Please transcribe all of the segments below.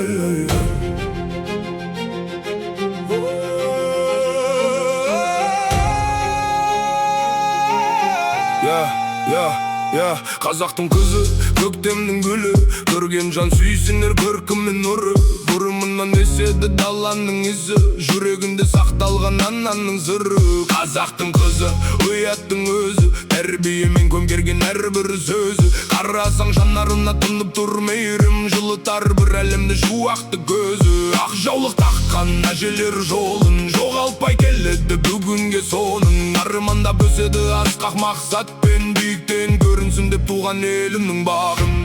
Ай, ай, ай. Я, я, я, қазақтың қызы, көктемнің гүлі. Көрген жан сүйсінер көркі мен нұры. Бұрымынан өседі даланың ізі, жүрегінде сақталған ананың сыры. Қазақтың қызы, ұяттың өзі, тәрбиемен көмкерген әрбір сөзі. Қарасаң, жанарына тұнып тұр мейірім, жылытар бір әлемді шуақты көзі. Ақ жаулық таққан әжелер жолын жоғалтпай келеді бүгінге соның. Армандап өседі асқақ мақсатпен, биіктен көрінсін деп туған елімнің бағын.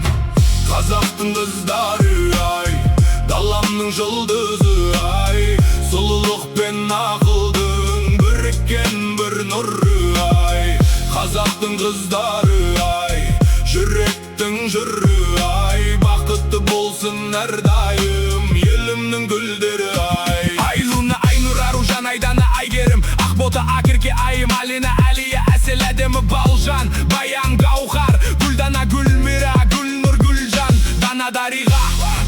Қазақтың қыздары ай, даламның жұлдызы ай, сұлулық пен ақылдың біріккен бір нұры ай. Қазақтың қыздары ай, жүректің жыры ай, бақытты болсын әрдайым елімнің гүлдері ай. Айлуна, Айнұр, Аружан, Айдана, Айгерім, Ақбота, Ақерке, Айым, Алина, Әлия, Әсел, Әдемі, Балжан, Баян, Гаухар, Гүлдана, Гүлмира, Гүлнұр, Гүлжан, Дана, Дариға,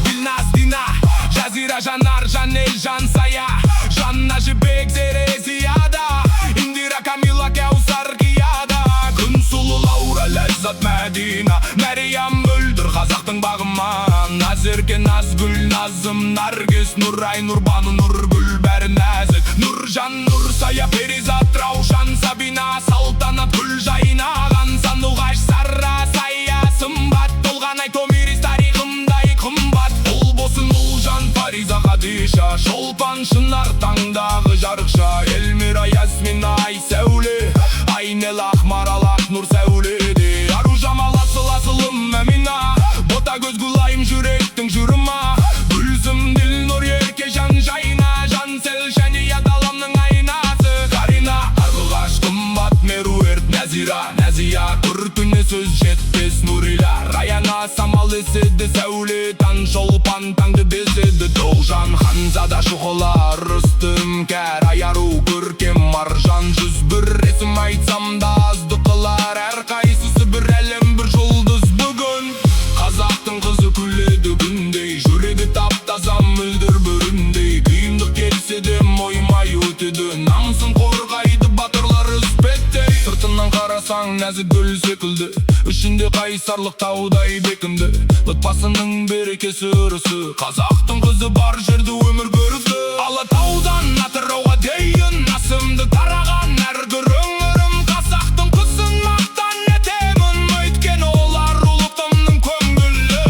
Ділназ, Дина, Жазира, Жанар, Жанел, Жансая, Жанна, Жібек, Зере, Зияда, Индира, Камила, Кәусар, Қияда, Күнсұлу, Лаура, Ләззат, Мәдина, Мәриям, Мөлдір, қазақтың бағыман, Назерке, Назгүл, Назым, Наргиз, Нұрай, Нұрбану, Нұргүл, бәрі нәзік. Нұржан, Нұрсая, Перизат, Раушан, Сабина, Салтанат, гүл жайнаған, Сандуғаш, Сара, Сая, Сымбат, Толғанай, Томирис, тарихымдай қымбат. Ұлбосын, Ұлжан, Фариза, Хадиша, Шолпан, Шынар, таңдағы жарықша, Эльмира, Ясмина, Айсәуле, Айнел, Ақмарал, Ақнұр, сәуледе, Аружамал, Асыл, Асылым, Әмина, Ботагөз, Гүлайым, жүректің жырыма, Гүлзім, Ділнұр, Еркежан, Жайна, Жансел, Жәния, даламның айнасы, Карина, Қарлығаш, Қымбат, Меруерт, Нәзира, Нәзия, көркіне сөз жетпес, Нұрила, Раяна, самал еседі, сәуле, таң, Шолпан, таңды безеді, Тоғжан, Ханзада, Шұғыла, Рүстем, Кәр, Айару, көркем, Маржан. 101 есім айтсам да аздық қылар, әрқайсысы бір әлем, бір жұлдыз бүгін. Қазақтың қызы күледі күндей, жүрегі тап-таза, мөлдір бүріндей. Қиындық келсе де мойымай өтеді, намысын қорғайды батырлар іспеттей. Сыртынан қарасаң, нәзік гүл секілді, ішінде қайсарлық таудай бекінді. Отбасының берекесі, ырысы, қазақтың қызы бар жерде өмір көрікті. Алатаудан Атырауға дейін есімі тараған әрбір өңірім. Қазақтың қызын мақтан етемін, өйткені олар ұлтымның көңілі.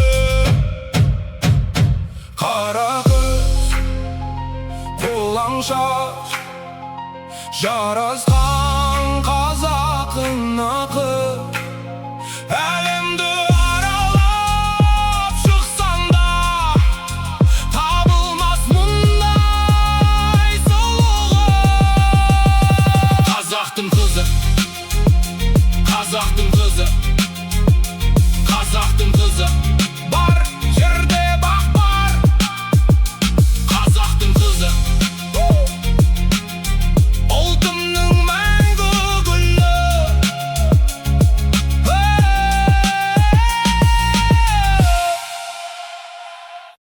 Қара қыз, қолаң шаш, жарасқан қазақтың нақыш.